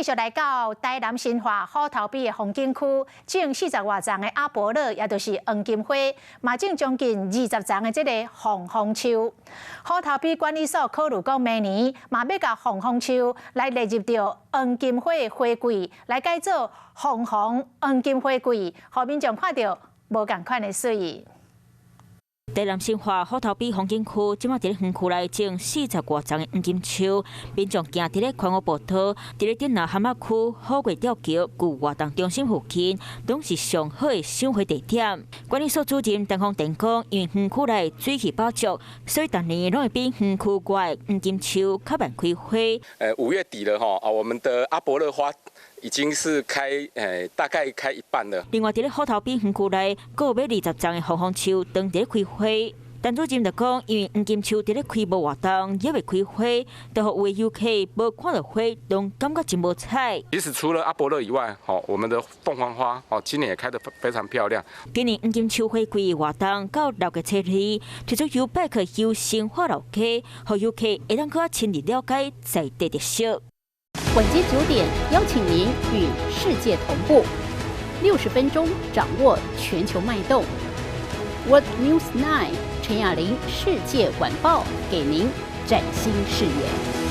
續來到台南新化虎頭埤的風景區，種四十外叢的阿勃勒，也就是黃金花，嘛種將近20叢的這个鳳凰樹。虎頭埤管理所考慮講，明年嘛欲共鳳凰樹來列入著黃金花的花季，來改做鳳凰黃金花季，予民眾看著無仝款的媠。台南新化虎頭埤風景區，這馬佇咧園區內種四十外叢的黃金樹，民眾行佇咧寬和步道，佇咧頂南蛤仔區好月吊橋舊活動中心附近，攏是上好的賞花地點。管理所主任陳鳳田講，因為園區內水氣飽足，所以逐年攏會比園區外的黃金樹較慢開花。5月底了吼，啊，我們的阿勃勒花已經是開，大概開一半了。另外，佇咧虎頭埤園區內，閣有欲20叢的鳳凰樹，當佇咧開花。陳主任就講，因為黃金樹佇咧開幕活動，猶未開花，就予有的遊客無看著花，攏感覺真無彩。其實除了阿勃勒以外，吼，我們的鳳凰花，哦，今年也開得非常漂亮。今年黃金樹花季活動到6月初二，推出 YouBike 遊新化老街，予遊客會當閣較深入了解在地特色。晚間9點，邀請您與世界同步，60分鐘掌握全球脈動。World News 9 陳雅玲世界晚報，給您嶄新視野。